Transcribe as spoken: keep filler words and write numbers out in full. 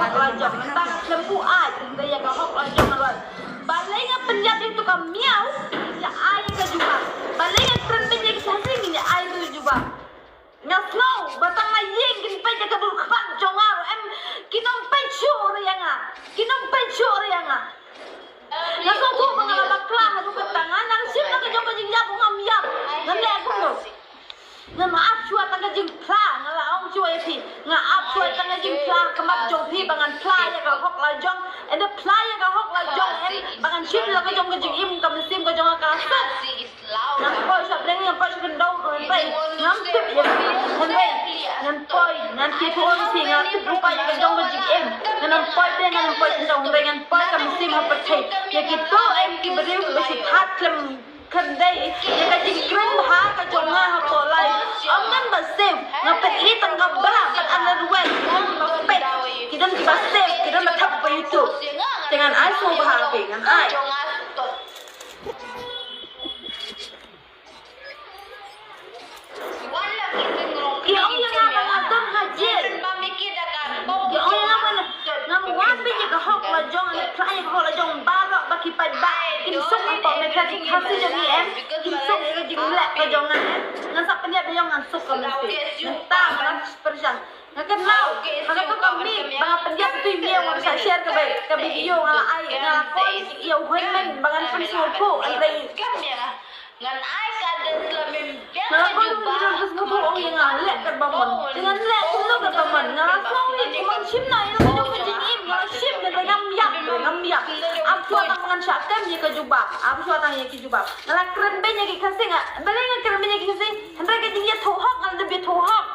hok la jong. Mynta ka khlem buh ai, hynrei ïa ka hok la jong nga wan. Balei nga pynïap ïa katu ka miaw, ïa ai ïa ka jubab. Balei nga kren beiñ ïa ki Khasi, ngin ïa ai ïa ka jubab. Nga sngew ba tang na ïing kin peit ïa ka dur khmat jong nga ruh em, kin ym peit shuh ruh ïa nga. Kin ym peit shuh ruh ïa nga. Nga sngewthuh ba nga la bakla haduh katta, nga nang shim na ka jong ka jingïap, ngam ïap. Ngan leh kumno? Ngam ap shuwa tang ka jingphla, nga la ong shuwa ïa phi. Nga ap shuwa tang ka jingphla khmat jong phi ba ngan phla ïa ka hok la jong. Ynda phla ïa ka hok la jong em, ba ngan shim la ka jong ka jingim, ka mynsiem ka jong nga ka la suk. Ngan poi sha bneng, ngan poi sha khyndew, ngan poi. Ngam tip ïa ka. Ngan poi. Ngan poi. Ngan tip ïa ka. Ngan tip ïa ka jong ka jingim. Ngan poi te, ngan poi khyndew, ngan poi, ngan poi ka mynsiem ha pyrthei. Ïa kito em ki briew kiba shu that khlem khyndai ïa ka jingkren bha ka jong nga hapoh live. Ym don ba safe. Nga peit tang ka bra bad underwear. Ki don kiba peit. Ki don kiba safe. Ki don ba thap ba YouTube. Te ngan ai sngewbha ha phi, ngan ai. Ki ong ïa nga ba nga don ha jel. Ki ong ïa nga ba ngam wan beiñ ïa ka hok la jong, ngan phla ïa ka hok la jong baroh ba ki paidbah kin suk hapoh Meghalaya, ki Khasi jong ngi em, kin suk ïa ka jingleh ka jong nga em. Ngan sa pynïap ïa jong, ngan suk ka mynsiem. Mynta nga la pyrshang. Nga kynmaw ha kato ka miet ba nga pynïap ïa utu i miaw, nga sa share ka ba, ka video, nga la ai, nga la call ïa u hynmen ba ngan pynsngewthuh, hynrei Ngan ai ka de sla mem biang. Nga la call ïa u hynmen, pynsngewthuh, ong ïa nga leh katba mon. Te ngan leh kumno katba mon? Nga la sngew ïa kumba shim na ïa ka jong ka jingim, nga la shim, hynrei ngam ïap, ngam ïap. Ap shuwa tang ba ngan shah tem ïa ka jubab. Ap shuwa tang ïa ka jubab. Nga la kren beiñ ïa ki Khasi, nga, balei nga kren beiñ ïa ki Khasi? Hynrei ka jingïathuh hok, ngan dep ïathuh hok.